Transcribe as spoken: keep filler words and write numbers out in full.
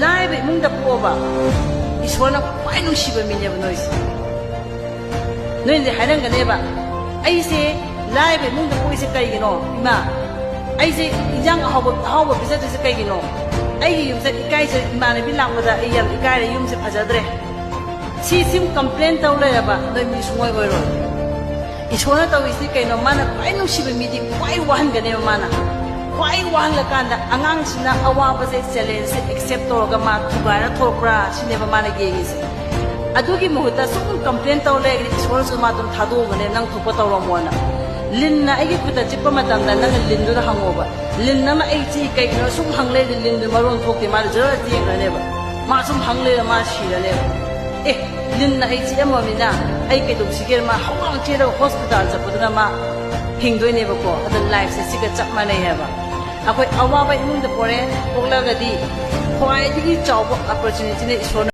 ꯂꯥꯏꯔꯕ ꯏꯃꯨꯡꯗ ꯄꯣꯛꯑꯕ ꯏꯁꯣꯔꯅ ꯈ꯭ꯋꯥꯏ ꯅꯨꯡꯁꯤꯕ ꯃꯤꯅꯦꯕ ꯅꯣꯏꯁꯦ꯫ ꯅꯣꯏꯅꯗꯤ ꯍꯥꯏꯔꯝꯒꯅꯦꯕ, "ꯑꯩꯁꯦ ꯂꯥꯏꯔꯕ ꯏꯃꯨꯡꯗ ꯄꯣꯛꯏꯁꯦ ꯀꯩꯒꯤꯅꯣ ꯏꯃꯥ? ꯑꯩꯁꯦ ꯏꯟꯖꯥꯡ ꯑꯍꯥꯎꯕ ꯑꯍꯥꯎꯕ ꯄꯤꯖꯗꯣꯏꯁꯦ ꯀꯩꯒꯤꯅꯣ? ꯑꯩꯒꯤ ꯌꯨꯝꯁꯦ ꯏꯀꯥꯏꯖꯩ, ꯏꯃꯥꯟꯅꯕꯤ ꯂꯥꯛꯄꯗ ꯑꯩ ꯌꯥꯝ ꯏꯀꯥꯏꯔꯦ, ꯌꯨꯝꯁꯦ ꯐꯖꯗ꯭ꯔꯦ"? ꯁꯤ ꯁꯤꯝ ꯀꯝꯄ꯭ꯂꯦꯟ ꯇꯧ ꯂꯩꯔꯕ ꯅꯣꯏ ꯃꯤ ꯁꯨꯡꯑꯣꯏ ꯑꯣꯏꯔꯣꯏ꯫ ꯏꯁꯣꯔꯅ ꯇꯧꯔꯤꯁꯤ ꯀꯩꯅꯣ? ꯃꯥꯅ ꯈ꯭ꯋꯥꯏ ꯅꯨꯡꯁꯤꯕ ꯃꯤꯗꯤ ꯈ꯭ꯋꯥꯏ ꯋꯥꯍꯟꯒꯅꯦꯕ꯫ ꯃꯥꯅ ꯈ꯭ꯋꯥꯏ ꯋꯥꯍꯜꯂꯀꯥꯟꯗ ꯑꯉꯥꯡꯁꯤꯅ ꯑꯋꯥꯕꯁꯦ, ꯆꯦꯂꯦꯟꯖꯁꯦ ꯑꯦꯛꯁꯦꯞ ꯇꯧꯔꯒ ꯃꯥ ꯊꯨꯒꯥꯏꯔ ꯊꯣꯛꯄ꯭ꯔꯥ ꯁꯤꯅꯦꯕ ꯃꯥꯅ ꯌꯦꯡꯉꯤꯁꯦ꯫ ꯑꯗꯨꯒꯤ ꯃꯍꯨꯠꯇ ꯁꯨꯝ ꯀꯝꯄ꯭ꯂꯦꯟ ꯇꯧ ꯂꯩꯔꯒꯗꯤ ꯏꯁꯣꯔꯅꯁꯨ ꯃꯥ ꯑꯗꯨꯝ ꯊꯥꯗꯣꯛꯑꯝꯒꯅꯦ, "ꯅꯪ ꯊꯣꯛꯄ ꯇꯧꯔꯝꯃꯣꯅ"꯫ ꯂꯤꯟꯅ ꯑꯩꯒꯤ ꯈꯨꯠꯇ ꯆꯤꯛꯄ ꯃꯇꯝꯗ ꯅꯪꯅ ꯂꯤꯟꯗꯨꯗ ꯍꯪꯉꯣꯕ, "ꯂꯤꯟ, ꯅꯪꯅ ꯑꯩ ꯆꯤꯛꯏ ꯀꯩꯒꯤꯅꯣ?" ꯁꯨꯝ ꯍꯪ ꯂꯩꯔꯗꯤ ꯂꯤꯟꯗꯨ ꯃꯔꯣꯟ ꯊꯣꯛꯇꯦ, ꯃꯥꯗꯤ ꯖꯔ ꯆꯦꯟꯈ꯭ꯔꯅꯦꯕ꯫ ꯃꯥ ꯁꯨꯝ ꯍꯪ ꯂꯩꯔ ꯃꯥ ꯁꯤꯔꯅꯦꯕ꯫ ꯑꯦ, ꯂꯤꯟꯅ ꯑꯩ ꯆꯤꯛꯑꯝꯃꯃꯤꯅ ꯑꯩ ꯀꯩꯗꯧꯁꯤꯒꯦ? ꯃꯥ ꯍꯧꯒꯥꯡ ꯆꯦꯜꯂꯒ ꯍꯣꯁꯄꯤꯇꯥꯜ ꯆꯠꯄꯗꯨꯅ ꯃꯥ ꯍꯤꯡꯗꯣꯏꯅꯦꯕꯀꯣ꯫ ꯑꯗꯣ ꯂꯥꯏꯐꯁꯦ ꯁꯤꯒ ꯆꯞ ꯃꯥꯟꯅꯩ ꯍꯥꯏꯕ꯫ ꯑꯩꯈꯣꯏ ꯑꯋꯥꯕ ꯏꯃꯨꯡꯗ ꯄꯣꯔꯦ, ꯄꯣꯛꯂꯒꯗꯤ ꯈ꯭ꯋꯥꯏꯗꯒꯤ ꯆꯥꯎꯕ ꯑꯣꯄꯣꯔꯆꯨꯅꯤꯇꯤꯅ ꯏꯁꯣꯔꯅ